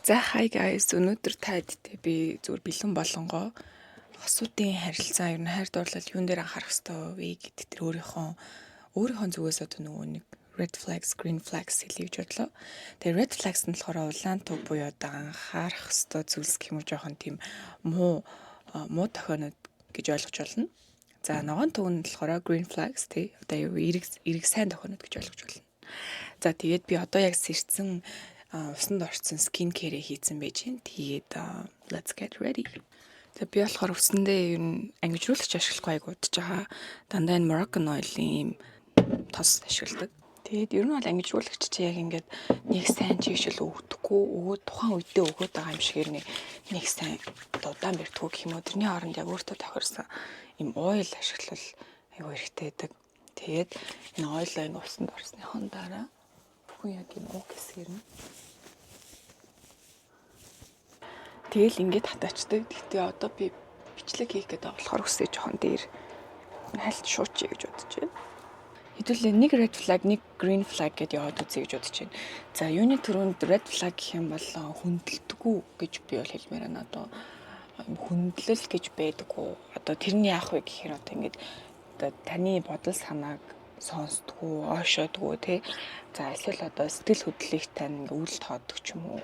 За, hi guys, өнөөдөр та хэдтэй би зүгээр бэлэн болонгоо хосуудын харилцаа, ер нь хайр дурлал юун дээр анхаарах ёстой вэ гэдэг тэр өөрийнхөө зүгээс одоо нөгөө нэг red flags, green flags хэлье гэж бодлоо. Тэгээ red flags нь болохоор улаан туг буюу одоо анхаарах ёстой зүйлс гэх юм уу, жоохон тийм муу муу тохионууд гэж ойлгож болно. За, ногоон туг нь болохоор green flags, тий, одоо юу эерэг эерэг сайн тохионууд гэж ойлгож болно. За, тэгээд би одоо яг сэрцэн, усанд орсон skin care хийцэн байж байна. Тэгээд let's get ready. За, би болохоор үсэндээ ер нь ангижруулагч ашиглахгүй айгу удаж байгаа. Дандаа энэ Moroccan oil-ийн ийм тос ашигладаг. Тэгээд ер нь бол ангижруулагч чи яг ингээд нэг сайн чийгшил өгдөггүй, өгөөд тухайн үедээ өгөөд байгаа юм шигээр нэг сайн одоо удаан барьдаггүй гэх юм уу. Тэрний оронд яг өөртөө тохирсон ийм oil ашиглал айгу хэрэгтэй байдаг. Тэгээд энэ oil-аа ингэ усанд орсныхон дараа бүхэн яг юм уг хэсгээр нь тэгэл ингээд хатаачдаг. Гэхдээ одоо би бичлэг хийх гэдэг болохоор үсээ жоохон дээр хальт шуучъя гэж бодож байна. Хэдүүлээ нэг red flag, нэг green flag гэдээ яваад үзье гэж бодож байна. За, юуны түрүүнд red flag гэх юм бол хүндэлдэггүй гэж би бол хэлмээр байна. Одоо хүндлэл гэж байдаггүй. Одоо тэр нь яах вэ гэхээр одоо ингээд одоо таны бодол санааг сонсдгоо, ойшоодгоо, тий. За, эсвэл одоо сэтгэл хөдлөлийг тань ингээ үл тооддог ч юм уу.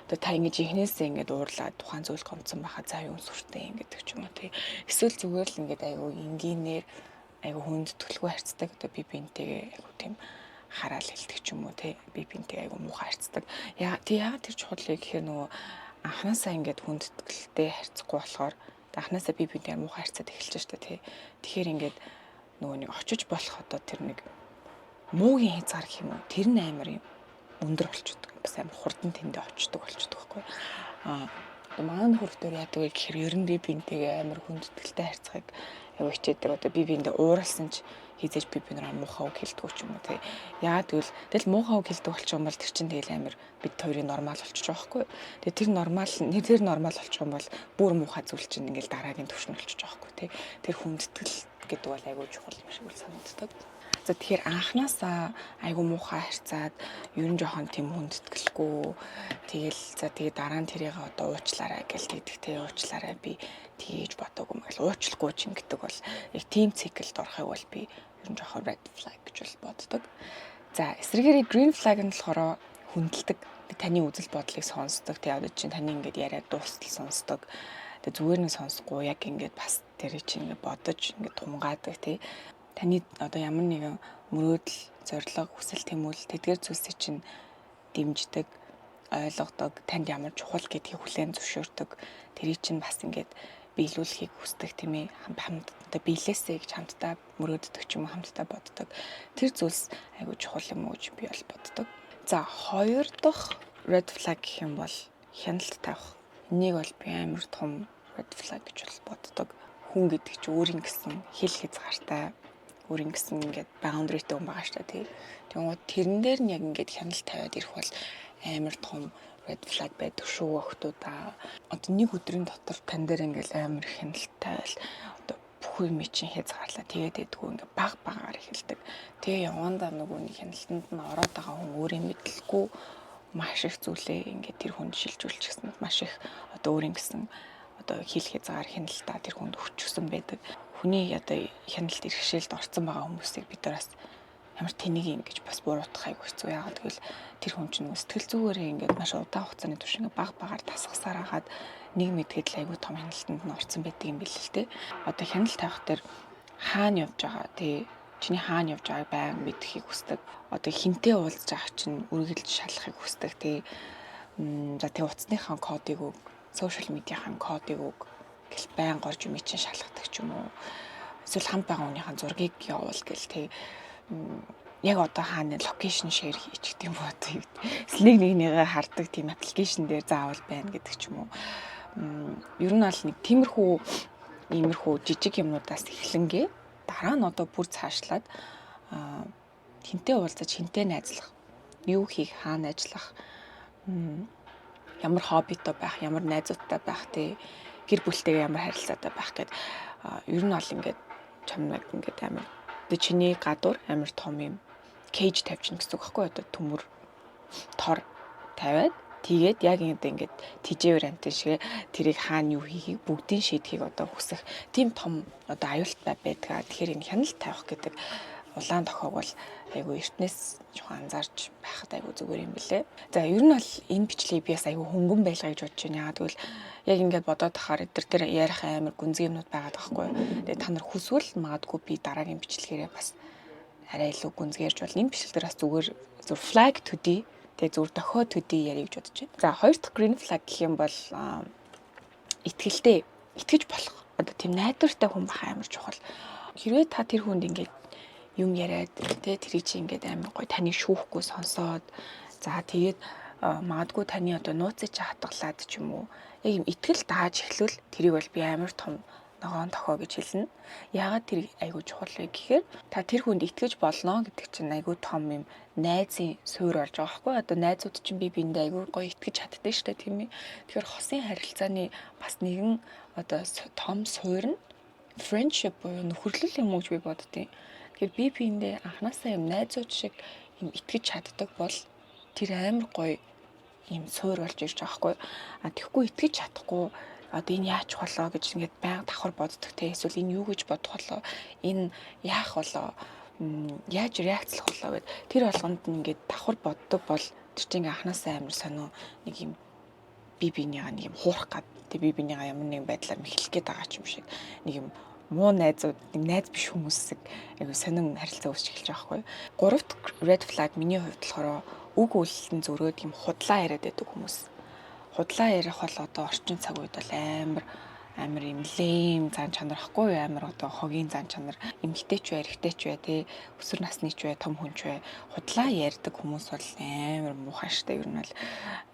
Одоо та ингэж ихнээсээ ингээд уурлаад тухайн зүйл гомдсон байхаа, за, юу сүртэй ингээд ч юм уу, тий. Эсвэл зүгээр л ингээд айгу энгийнээр, айгу хүндэтгэлгүй харьцдаг. Одоо би бинтэйгээ айгу тийм хараал хэлдэг ч юм уу, тий. Би бинтэйгээ айгу муухай харьцдаг. Яа тий, яагаад тэр чухал вэ гэхээр нөгөө анханасаа ингээд хүндэтгэлтэй харьцахгүй болохоор анханасаа би бинтэйгээ муухай харьцаад эхэлж штэ, тий. Тэгэхээр ингээд нөгөө нэг очиж болох одоо тэр нэг муугийн хязгаар гэх юм уу, тэр нь амар юм өндөр болчихдог. Бас амар хурдан тэндээ очдог болчихдог байхгүй. Аа, одоо манай нөхөр яадаг вэ гэхээр ер нь би бинтэйгээ амар хүндэтгэлтэй харьцахыг аягүй хичээдэг. Одоо би биэндээ ууралсан ч хэзээ ч би бинээр муухай үг хэлдэг ч юм уу, тий. Яагаад гэвэл тэгэл муухай үг хэлдэг болчих юм бол тэр чинь тэгэл амар бид хоёрын normal болчих жоох байхгүй. Тэгээ тэр normal, тэр normal болчих юм бол бүр муухай зүйл чинь ингээл дараагийн түвшин болчих жоох байхгүй, тий. Тэр хүндэтгэл гэдэг бол айгүй чухал юм шиг санагддаг. За, тэгэхээр анханасаа айгүй муухай харьцаад, ер нь жоохон тийм хүндэтгэлгүй, тэгэл за, тэгээ дараа нь тэрийг одоо уучлаарай гэл тэгдэг те, уучлаарай, би тэгэж бодоогүй юм гэл уучлахгүй чинь гэдэг бол яг тийм цикл д орохыг бол би ер нь жоохон red flag гэж бол боддог. За, эсрэгээрээ green flag нь болохоор хүндэлдэг. Таны үзэл бодлыг сонсдог. Тэгээ одоо чинь таны ингээд яриад дуустал сонсдог. Тэгээ зүгээр нэг сонсохгүй, яг ингээд бас тэр чинь ингээд бодож, ингээд тунгаадаг, тий. Таны одоо ямар нэгэн мөрөөдөл, зорилго, хүсэл тэмүүлэл, тэдгээр зүйлсийг чинь дэмждэг, ойлгодог, танд ямар чухал гэдгийг хүлээн зөвшөөрдөг. Тэрийг чинь бас ингээд биелүүлэхийг хүсдэг, тийм ээ, хамт одоо биелээсэй гэж хамтдаа мөрөөддөг ч юм уу, хамтдаа боддог. Тэр зүйлс айгүй чухал юм уу гэж би бол боддог. За, хоёр дахь red flag гэх юм бол хяналт тавих. Энийг бол би амар том red flag гэж бол боддог. Хүн гэдэг чинь өөрийн гэсэн хил хязгаартай, өөрийн гэсэн ингээд boundary-тэй хүн байгаа шүү дээ, тий. Тэгэнгүүт тэрэн дээр нь яг ингээд хяналт тавиад ирэх бол амар том red flag байдаг шүү, охтуудаа. Одоо нэг өдрийн дотор тань дээр ингээд амар хяналт тавиал одоо бүх юм чинь хязгаарлаа тэгээд байдгүй, ингээд баг багаар эхэлдэг. Тэгээ явандаа нөгөө нэг хяналтанд нь ороод байгаа хүн өөрийн мэдлгүй маш их зүйлээ ингээд тэр хүнд шилжүүлчихсэн, маш их одоо өөрийн гэсэн одоо хил хязгаар, хяналтаа тэр хүнд өгчихсөн байдаг. Хүний одоо хяналт иргэшээлд орцсон байгаа хүмүүсийг бид нар бас ямар тэнийг ингэж бас буруутгах айгүй хэцүү. Яагаад гэвэл тэр хүн чинь сэтгэл зүгээрээ ингээд маш удаан хугацааны турш ингээд баг багаар тасгасаар хагаад нэг мэдгээд л айгүй том хяналтанд нь орцсон байдаг юм билээ л те. Одоо хяналт тавих дээр хаана явж байгаа, тий, чиний хаана явж байгааг байнга мэдэхийг хүсдэг. Одоо хэнтэй уулзж байгаа чинь үргэлж шалгахыг хүсдэг, тий. За, тэгээ утасныхаа кодыг өг, social media-ийн кодыг өг гэл байнга орж юм чинь шалгадаг ч юм уу. Эсвэл хамт байгаа хүнийхээ зургийг явуул гэл, тий, яг одоо хаана location share хийчих тийм үү, одоо юу. Эсвэл нэг нэгнийгээ хардаг тийм application дээр заавал байна гэдэг ч юм уу. Ер нь бол нэг тиймэрхүү иймэрхүү жижиг юмнуудаас эхлэнгээ дараа нь одоо бүр цаашлаад хэнтэй уулзаж, хэнтэй найзлах, юу хийх, хаана ажиллах, ямар хоббитой байх, ямар найзуудтай байх, тий, гэр бүлтэйгээ ямар харилцаатай байх гэд ер нь бол ингээд чамнаг ингээд амар одоо чиний гадуур амар том юм cage тавьчихна гэсэн үг байхгүй, одоо төмөр тор тавиад Тэгээд яг ингээд тэжээвэр амтан шиг тэрийг хаана юу хийхийг бүгдийн шийдэхийг одоо хүсэх тийм том одоо аюултай байдаг. Тэгэхээр энэ хяналт тавих гэдэг улаан дохиог бол айгүй эртнээс жоохон анзаарч байхад айгүй зүгээр юм бэлээ. За, ер нь бол энэ бичлэгийг би бас айгүй хөнгөн байлгая гэж бодож байна. Яагаад гэвэл яг ингээд бодоод тахаар эдгээр тэр ярих амар гүнзгий юмнууд байгаад байгаа байхгүй юу. Тэгээ та нар хүсвэл магадгүй би дараагийн бичлэгээрээ бас арай илүү гүнзгий ярьж болно. Энэ бичлэг дээр бас зүгээр зүр flag төдий, тэгээ зүгээр дохио төдий ярих гэж бодож байна. За, хоёр дахь green flag гэх юм бол итгэлтэй, итгэж болох одоо тийм найдвартай хүн байх амар чухал. Хэрвээ та тэр хүнд ингээд юм яриад, тэ, тэрийг чи ингээд амар гоё таны шүүхгүй сонсоод, за, тэгээд магадгүй таны одоо нууцыг чи хатгалаад ч юм уу, яг юм итгэл дааж эхлвэл тэрийг бол би амар том ногоон дохио гэж хэлнэ. Яагаад тэр айгүй чухал вэ гэхээр та тэр хүнд итгэж болно гэдэг чинь айгүй том юм найзын суурь болж байгаа байхгүй. Одоо найзууд чинь бие биендээ айгүй гоё итгэж чаддаг шүү дээ, тийм ээ. Тэгэхээр хосын харилцааны бас нэгэн одоо том суурь нь friendship буюу нөхөрлөл юм уу гэж би боддийн. Тэгэхээр бие биендээ анханасаа юм найзууд шиг юм итгэж чаддаг бол тэр амар гоё юм суурь болж ирж байгаа байхгүй. А тэгэхгүй итгэж чадахгүй, одоо энэ яаж болоо гэж ингээд байнга давхар боддог те, эсвэл энэ юу гэж бодох болоо, энэ яах болоо, яаж реакцлах болоо гэд тэр болгонд нь ингээд давхар боддог бол тэр чинь ингээ анханасаа амар сонио нэг юм би бинийгаа нэг юм хуурах гад, тэг би бинийгаа ямар нэгэн байдлаар мэхлэх гээд байгаа ч юм шиг нэг юм муу найзууд, нэг найз биш хүмүүсэг айгу сонин харилцаа үүсч эхэлж байгаа байхгүй. Гурав дахь red flag миний хувьд болохоор үг үйлдэл нь зөрөөд юм худлаа яриад байдаг хүмүүс. Худлаа ярих бол одоо орчин цаг үед бол амар амар юм lame зан чанар ахгүй юу, амар одоо хогийн зан чанар. Эмэгтэй ч бай, эрэгтэй ч бай, тий, өсвөр насны ч бай, том хүн ч бай, худлаа ярьдаг хүмүүс бол амар муухай штэ. Ер нь бол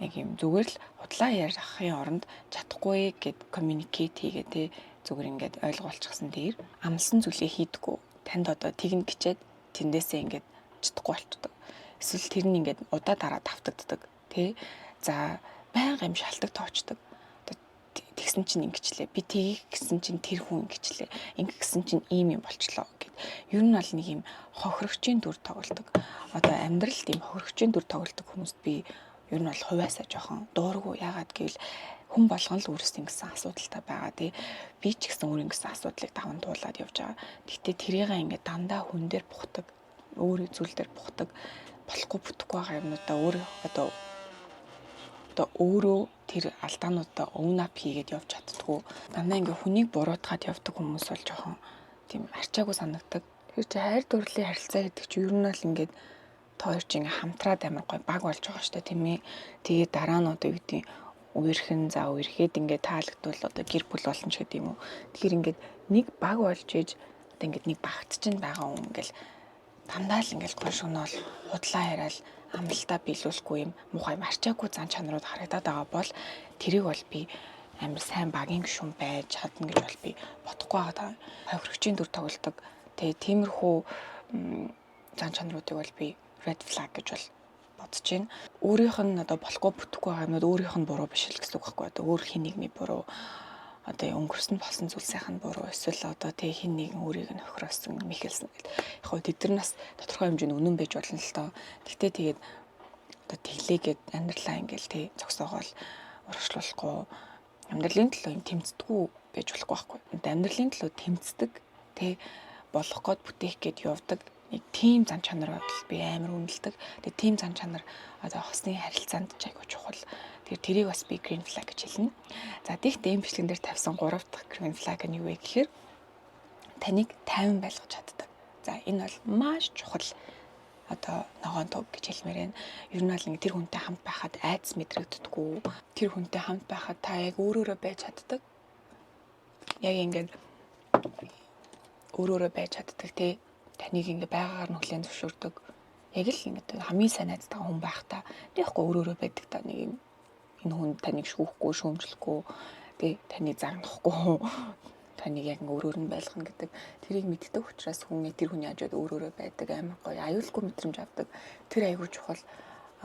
яг юм зүгээр л худлаа ярихын оронд чадахгүй гэд communicate хийгээ, тий, зүгээр ингээд ойлгуулчихсан дээр. Амлсан зүйлээ хийдэггүй, танд одоо тэгнэ гэчээд тэндээсээ ингээд чадахгүй болчдөг, эсвэл тэр нь ингээд удаа дараа давтагддаг, тий. За, байнга юм шалтгаан тоочдөг. Тэгсэн чинь ингэчлээ. Би тгийх гэсэн чинь тэр хүн ингэчлээ. Ингэх гэсэн чинь ийм юм болчлоо гэд. Ер нь бол нэг юм хохирогчийн дүр тоглодог. Одоо амьдралд ийм хохирогчийн дүр тоглодог хүмүүст би ер нь бол хувиасаа жоохон дуургүй. Яагаад гэвэл хүн болгон л өөрөөсөө ингэсэн асуудалтай байгаа, тий. Би ч гэсэн өөр ингэсэн асуудлыг даван туулаад явж байгаа. Гэхдээ тэрийг ингээд дандаа хүн дээр бухдаг. Өөр зүйл дээр бухдаг. Болохгүй бүтэхгүй байгаа юмнуудаа өөр одоо өөрөө тэр алдаануудаа own up хийгээд явж чаддгүй. Дандаа ингээ хүнийг буруутгаад явдаг хүмүүс бол жоохон тийм арчаагүй санагдаг. Тэр чи хайр дурлалын харилцаа гэдэг чи ер нь бол ингээд та хоёр чи ингээ хамтраад амар гой баг болж байгаа шүү дээ, тийм ээ. Тэгээд дараа нь одоо юу гэдгийг үерхэн, за, үерхэд ингээд таалагдвал одоо гэр бүл болно ч гэдэг юм уу. Тэгэхээр ингээд нэг баг болж ээж одоо ингээд нэг багт чинь байгаа хүн ингээл дандаа л ингээл гоншгоноол, худлаа яриад, амлалтаа биелүүлэхгүй юм муухай марчаагүй зан чанарууд харагдаад байгаа бол тэрийг бол би амар сайн багийн гишүүн байж чадна гэж бол би бодохгүй байгаа. Хохирогчийн дүр тоглодог. Тэгээ тиймэрхүү зан чанаруудыг бол би red flag гэж бол бодож байна. Өөрийнх нь одоо болохгүй бүтэхгүй байгаа юмнууд өөрийнх нь буруу биш л гэсэн үг байхгүй. Одоо өөр хэн нэгний буруу, одоо өнгөрсөн болсон зүйлсийнх нь буруу, эсвэл одоо тэг хэн нэгэн өөрийг нь хохироосон, мэхэлсэн гэл. Яг хөө тэд нар нас тодорхой хэмжээний үнэн байж болно л доо. Гэхдээ тэгээд одоо тэглээгээд амьдралаа ингээл тэг зогсоогоол урагшлуулахгүй, амьдралын төлөө юм тэмцдэггүй байж болохгүй байхгүй. Амьдралын төлөө тэмцдэг, тэг болох гээд бүтээх гээд явдаг нэг тийм зан чанар бол би амар үнэлдэг. Тэгээ тийм зан чанар одоо хосны харилцаанд ч айгүй чухал. Тэгэхээр тэрийг бас би green flag гэж хэлнэ. За, тэгтээ энэ бичлэгэн дээр тавьсан гурав дахь green flag нь юу вэ гэхээр таныг тайван байлгаж чаддаг. За, энэ бол маш чухал одоо ногоон төв гэж хэлмээр байна. Ер нь бол ингэ тэр хүнтэй хамт байхад айдас мэдрэгддэггүй. Тэр хүнтэй хамт байхад та яг өөрөөрөө байж чаддаг. Яг ингээд өөрөөрөө байж чаддаг, тий. Таныг ингээ байгаагаар нь хүлээн зөвшөөрдөг. Яг л ингээд хамгийн сайн найзтайгаа хүн байх та. Тэгэхгүй өөрөөрөө байдаг та нэг юм энэ хүн таныг шүүхгүй, шүүмжлэхгүй, тий, таныг загнахгүй, таныг яг ингээ өөрөөр нь байлгана гэдэг тэрийг мэддэг учраас хүн тэр хүний хажууд өөрөөрөө байдаг, амар гоё аюулгүй мэдрэмж авдаг. Тэр аюул чухал.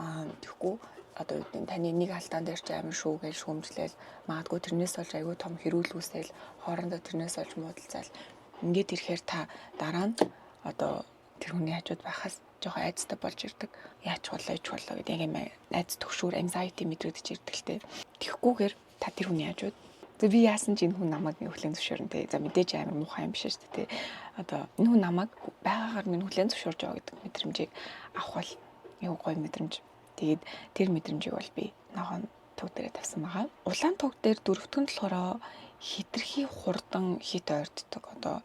Аа, тэгэхгүй одоо юу гэдэг, таны нэг алдаан дээр чи амар шүүгээл, шүүмжлээл, магадгүй тэрнээс болж аюул том хэрүүл үүсэл, хоорондоо тэрнээс болж муудалцаал ингээд ирэхээр та дараа нь одоо тэр хүний хажууд байхаас жоохон айдастай болж ирдэг. Яаж болоо, ич болоо гэдэг яг юм айдас, түгшүүр, anxiety мэдрэгдэж ирдэг л те. Тэгэхгүйгээр та тэр хүний хажууд. За, би яасан ч энэ хүн намайг нэг хүлээн зөвшөөрнө те. За, мэдээж амар муухай юм биш шүү дээ те. Одоо энэ хүн намайг байгаагаар минь хүлээн зөвшөөрж байгаа гэдэг мэдрэмжийг авах бол юу гоё мэдрэмж. Тэгээд тэр мэдрэмжийг бол би ногоон туг дээрээ тавьсан байгаа. Улаан туг дээр дөрөвдүг нь болохоор хэтэрхий хурдан хэт ойртдог. Одоо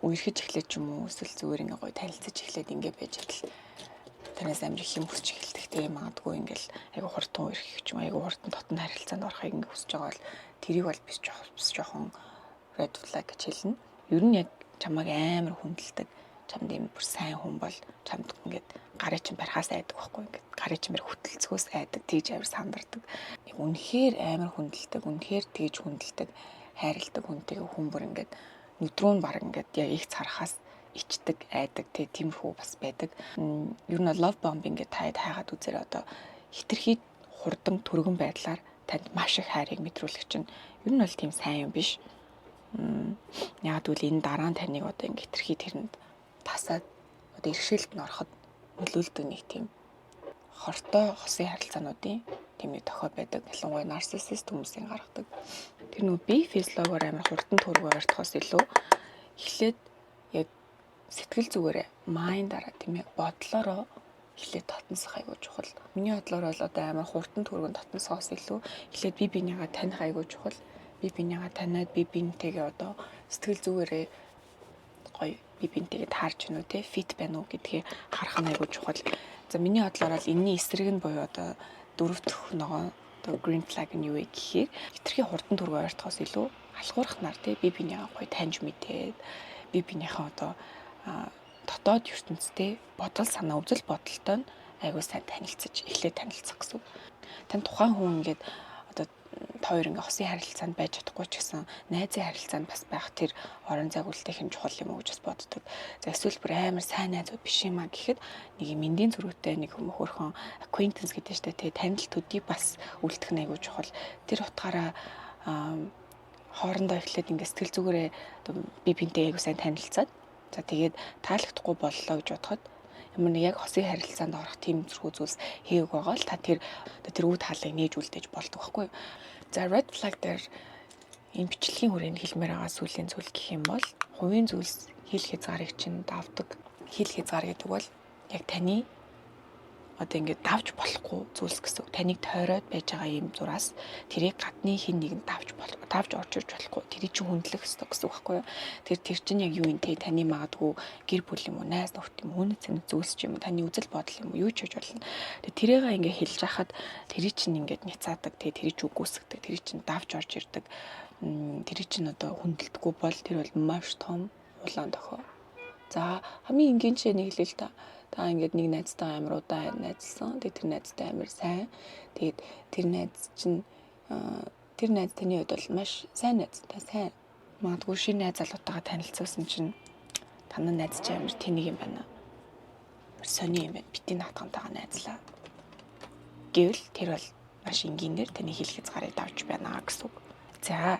үерхэж эхлэх ч юм уу, эсвэл зүгээр ингээ гоё танилцаж эхлээд ингээ байж хатал танаас амар их юм хүсч эхэлдэг те. Магадгүй ингээл айгу хурдан үерхэх ч юм, айгу хурдан дотн харилцаанд орохыг ингээ хүсэж байгаа бол тэрийг бол бас жоохон red flag гэж хэлнэ. Ер нь яг чамайг амар хүндэлдэг, чамд юм бүр сайн хүн бол чамд ингээд гарын чинь барихаас айдаг байхгүй, ингээд гарын чинь барих хөтөлцгөөс айдаг, тэгж амар сандардаг. Яг үнэхээр амар хүндэлдэг, үнэхээр тэгж хүндэлдэг, хайрладаг хүнтэйгээ хүн бүр ингээд нүдрүүн баг ингээд яг их цархаас ичдэг, айдаг тий, тиймэрхүү бас байдаг. Ер нь love bombing ингээд таад хайгаад үзээр одоо хэтэрхий хурдан түргэн байдлаар танд маш их хайрыг мэдрүүлэх чинь ер нь бол тийм сайн юм биш. Яг тэгвэл энэ дараа нь таныг одоо ингээд хэтэрхий тэрэнд тасаад одоо иргэшээлд нь ороход нөлөөлдөг нэг тийм хортой хосын харилцаануудын тийм нэг дохио байдаг. Ялангуяа нарциссист хүмүүсийн гаргадаг. Тэр нөгөө бие физиологоор амар хурдан түргэн ойртохоос илүү эхлээд яг сэтгэл зүгээрээ, mind аараа, тийм ээ, бодлороо эхлээд татансах айгуу чухал. Миний бодлоор бол одоо амар хурдан түргэн татансахаас илүү эхлээд бие биенийгээ таних айгуу чухал. Бие биенийгээ таниад, бие биентэйгээ одоо сэтгэл зүгээрээ гоё бие биентэйгээ таарч гинүү те, fit байна уу гэдгийг харах нь айгуу чухал. За, миний бодлоор бол энэний эсрэг нь буюу одоо дөрөв дэх ногоон одоо green flag нь юу вэ гэхээр хэтэрхий хурдан түргэн ойртохоос илүү алхуурхнаар те, бие биенийгээ гоё таньж мэдээд, бие биенийхээ одоо дотоод ертөнцтэй бодол санаа, үзэл бодолтой нь айгуу сайн танилцаж, эхлээд танилцах гэсэн үг. Тань тухайн хүн ингээд одоо та хоёр ингээ хосын харилцаанд байж чадахгүй ч гэсэн найзын харилцаанд бас байх тэр орон зайг үлдээх нь чухал юм уу гэж бас боддог. За, эсвэл бүр амар сайн найзууд биш юм а гэхэд нэг юм эндийн зөрүүтэй нэг хөөрхөн acquaintance гэдэг чинь тэ, танил төдий бас үлдэх нь айгуу чухал. Тэр утгаараа хоорондоо эхлээд ингээ сэтгэл зүгээрээ бие биентэй айгуу сайн танилцаад, за, тэгээд таалагдахгүй боллоо гэж бодоход ямар нэг яг хосын харилцаанд орох тийм зүрхүү зүйлс хийгээг байгаа л та тэр тэр үд хаалыг нээж үлдээж болдог байхгүй юу. За, red flag дээр энэ бичлэгийн хүрээнд хэлмээр байгаа сүүлийн зүйл гэх юм бол хувийн зүйлс, хил хязгаарыг чинь давдаг. Хил хязгаар гэдэг бол яг таны одоо ингээд давж болохгүй зүйлс гэсэн үг. Таныг тойроод байж байгаа юм зураас тэрийг гадны хэн нэгэн давж орж ирж болохгүй. Тэрийг чинь хүндлэх ёстой гэсэн үг байхгүй юу? Тэр чинь яг юу юм те, таны магадгүй гэр бүл юм уу, найз нөхөд юм уу, үнэт цэнэ зүйлс ч юм уу, таны үзэл бодол юм уу, юу ч хийж болно. Тэгээ тэрийг ингээд хэлж хахад тэрийг чинь ингээд няцаадаг, те, тэрийг ч үгүйсгдэг, тэрийг чинь давж орж ирдэг. Тэрийг чинь одоо хүндэлдэггүй бол тэр бол маш том улаан дохио. За, хамгийн энгийн жишээ нэг хэлээ л та. Та ингээд нэг найзтайгаа амар удаан найзлсан. Тэгээд тэр найзтай амар сайн. Тэгээд тэр найз чинь, тэр найз таны хувьд бол маш сайн найз. Та сайн. Магадгүй шинэ найз залуутайгаа танилцуулсан чинь танай найз чинь амар тэнэг юм байна. Амар сони юм байна. Бити наатхантайгаа найзлаа. Гэвэл тэр бол маш энгийнээр таны хил хязгаарыг давж байна гэсэн үг. За,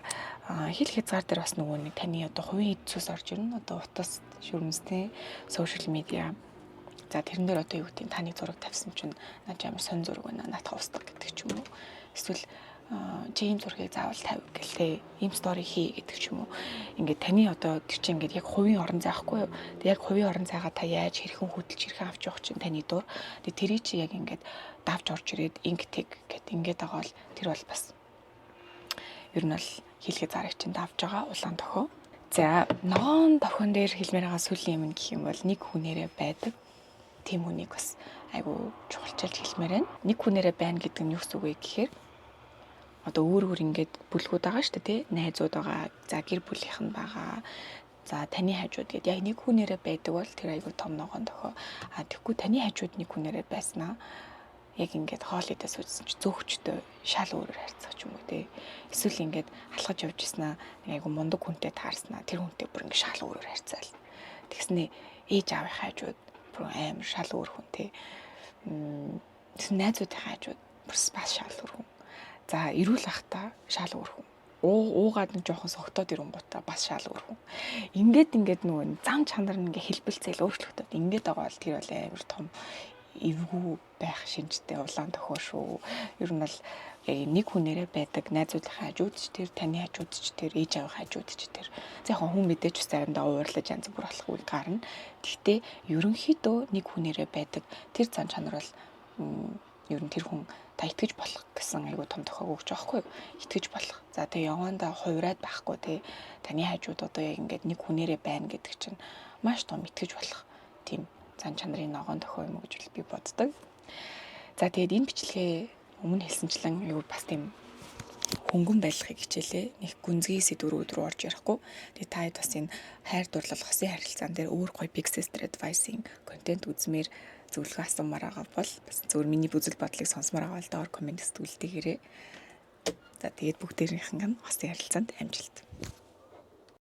хил хязгаар дээр бас нөгөө нэг таны одоо хувийн эд зүйлс орж ирнэ. Одоо утас, шүрмэстэй, social media. За, тэрэн дээр одоо юу гэдэг, таны зураг тавьсан чинь наа чи амар сонь зураг байна. Наатах устгах гэдэг ч юм уу. Эсвэл чи ийм зургийг заавал тавь гэл те. Ийм story хий гэдэг ч юм уу. Ингээд таны одоо тэр чинь ингээд яг хувийн орон зай ахгүй юу? Тэг яг хувийн орон зайгаа та яаж хэрхэн хөдөлж, хэрхэн авч явах чинь таны дур. Тэг тэрий чи яг ингээд давж орж ирээд инг тэг гэд ингээд байгаа бол тэр бол бас ер нь бол хил хязгаарыг чинь давж байгаа улаан дохио. За, ногоон дохион дээр хэлмээр байгаа сүүлийн юм гэх юм бол нэг хүнээрээ байдаг тийм хүнийг бас айгу чухалчилж хэлмээр байна. Нэг хүнээрээ байна гэдэг нь юу гэсэн үг вэ гэхээр одоо өөр өөр ингээд бүлгүүд байгаа шүү дээ, тий. Найзууд байгаа, за, гэр бүлийнх нь байгаа. За, таны хажууд гээд яг нэг хүнээрээ байдаг бол тэр айгу том ногоон дохио. А тэгэхгүй таны хажууд нэг хүнээрээ байснаа яг ингээд хоол идээ суужсэн чи зөөгчтэй шал өөрөөр харьцах ч юм уу те. Эсвэл ингээд алхаж явж ирсэн нэг айгу мундаг хүнтэй таарснаа тэр хүнтэй бүр ингээд шал өөрөөр харьцаал. Тэгснээ ээж аавынхаа хажууд бүр амар шал өөр хүн те. Тэгсэн найзуудынхаа хажууд бүр бас шал өөр хүн. За, эрүүл ахта шал өөр хүн. Уугаад нэг жоохон согтоод ирэнгуутаа бас шал өөр хүн. Ингээд ингээд нөгөө зан чанар нь ингээ хэлбэлцээл өөрчлөгдөд ингээд байгаа бол тэр бол амар том эвгүй байх шинжтэй улаан дохио шүү. Ер нь бол яг нэг хүнээрээ байдаг найзуудынхаа хажууд ч тэр, таны хажууд ч тэр, ээж аавын хажууд ч тэр. За, яг хүн мэдээж бас заримдаа уурлаж, янз бүр болох үе гарна. Гэхдээ ерөнхийдөө нэг хүнээрээ байдаг тэр зан чанар бол ер нь тэр хүн та итгэж болох гэсэн айгуу том дохиог өгч байгаа хгүй юу? Итгэж болох. За, тэгээ явандаа хувраад байхгүй те, таны хажууд одоо яг ингээд нэг хүнээрээ байна гэдэг чинь маш том итгэж болох тийм зан чанарын ногоон дохио юм уу гэж би боддог. За, тэгээд энэ бичлэгээ өмнө хэлсэнчлэн айгуу бас тийм хөнгөн байхыг хичээлээ. Нэг гүнзгий сэдвүүд рүү орж ярихгүй. Тэгээ та хэд бас энэ хайр дурлал, хосын харилцаан дээр өөр гоё Big Sister Advice-ийн контент үзмээр, зөвлөгөө асуумаар байгаа бол, бас зөвхөн миний үзэл бодлыг сонсомоор байгаа бол доор comment үлдээгээрэй. За, тэгээд бүгдээрийнхэн нь хосын харилцаанд амжилт.